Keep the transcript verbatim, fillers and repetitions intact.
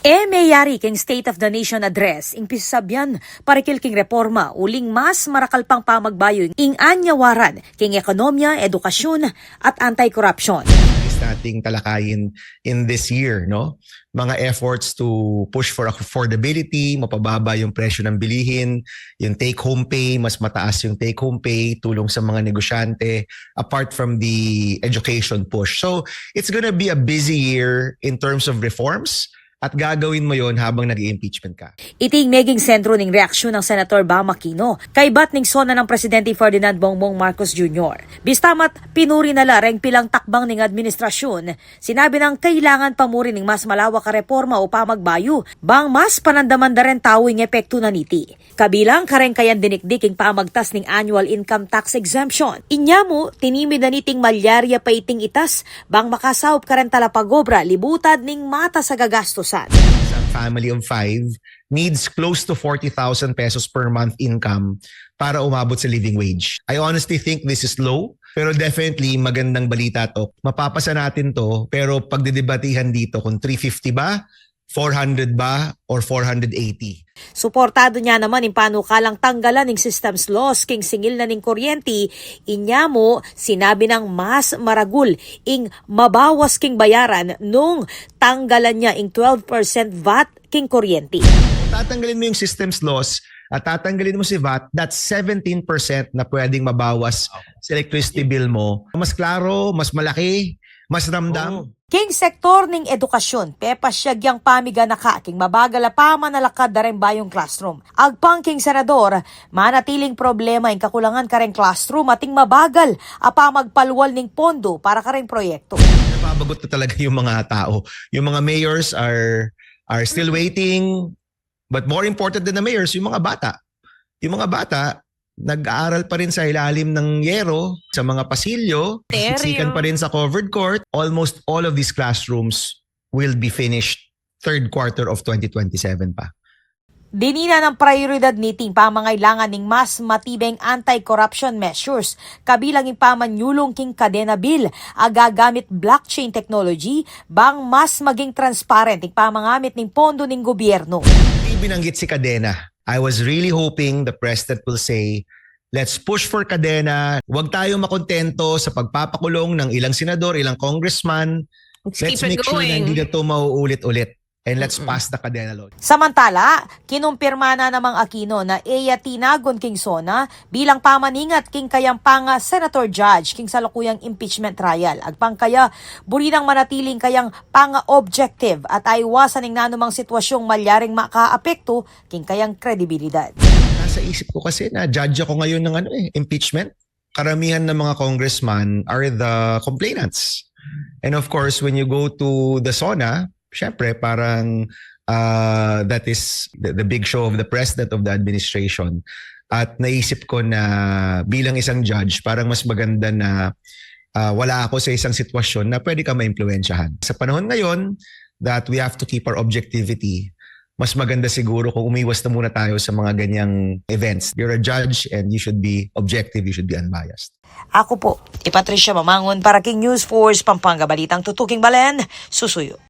E meyari king State of the Nation Address ing pisasabian parikil king reforma uling mas marakal pang pamagbayu ing anyawaran king ekonomiya, edukasyun, at anti-korupsyon. Is nating talakayin in this year, no? Mga efforts to push for affordability, mapababa yung presyo ng bilihin, yung take-home pay, mas mataas yung take-home pay, tulong sa mga negosyante, apart from the education push. So, it's gonna be a busy year in terms of reforms at gagawin mo yon habang nag-impeachment ka. Iting meging sentro ning reaksyon ng Senator Bam Aquino kaybat ning SONA ng Presidente Ferdinand Bongbong Marcos Junior. Bista mat pinuri na la reng pilang takbang ning administrasyun, sinabi nang kailangan pa muri ning mas malawak a reforma o pamagbayu bang mas panandaman da reng tau ing epektu na niti. Kabilang kareng kayang dinikdik ing pamagtas ning annual income tax exemption. Inya mu, tinimid na niting malyari ya pa iting itas bang makasaup kareng talapagobra libutad ning matas a gagastusan. Isang family of five needs close to forty thousand pesos per month income para umabot sa living wage. I honestly think this is low, pero definitely magandang balita to. Mapapasa natin to, pero pagdidebatihan dito kung three fifty ba, four hundred ba, or four hundred eighty. Suportado niya naman ing panukalang tanggalan ing systems loss king singil na ning kuryenti. Inya mu, sinabi nang mas maragul ing mabawas king bayaran nung tanggalan niya ing twelve percent VAT king kuryenti. Tatanggalin mo yung systems loss at tatanggalin mo si VAT, that's seventeen percent na pwedeng mabawas sa electricity bill mo. Mas klaro, mas malaki, mas ramdam. King sektor ning edukasyun, pepasyag yang pamiganaka king mabagal a pamanalakad da reng bayung classroom. Agpang king senador, manatiling problema ing kakulangan kareng classroom at ing mabagal a pamagpalwal ning pondo para kareng proyekto. Nababagot na talaga yung mga tao. Yung mga mayors are are still waiting, but more important than the mayors, yung mga bata. Yung mga bata, nag-aaral pa rin sa ilalim ng yero, sa mga pasilyo, siksikan pa rin sa covered court. Almost all of these classrooms will be finished third quarter of twenty twenty-seven pa. Dinina nang prayoridad niting pamangailangan ning mas matibeng anti-corruption measures, kabilang ing pamanyulung king kadena bill a gagamit blockchain technology bang mas maging transparent ing pamangamit ning pondo ning gobyerno. Di binanggit si Cadena. I was really hoping the president will say, "Let's push for Cadena. Huwag tayo makontento sa pagpapakulong ng ilang senador, ilang congressman. Let's, let's keep it going. Make sure na hindi na ito mauulit-ulit. And let's pass the Cadena law." Samantala, kinumpirma na namang Aquino na e ya tinagun king SONA bilang pamaningat king kayang panga-senator judge king salukuyang impeachment trial. Agpang kaya, buri nang manatiling kayang panga-objective at aiwasan ing nanumang sitwasyung malyaring makaapektu king kayang kredibilidad. Nasa isip ko kasi na judge ako ngayon ng ano eh, impeachment. Karamihan ng mga congressman are the complainants. And of course, when you go to the SONA, syempre parang uh, that is the, the big show of the president of the administration. At naisip ko na bilang isang judge, parang mas maganda na uh, wala ako sa isang sitwasyon na pwede ka maimpluwensyahan. Sa panahon ngayon that we have to keep our objectivity, mas maganda siguro kung umiwas na muna tayo sa mga ganyang events. You're a judge and you should be objective, you should be unbiased. Ako po, i Patricia Mamangon para king News Force Pampanga, balitang tutuking balen, susuyo.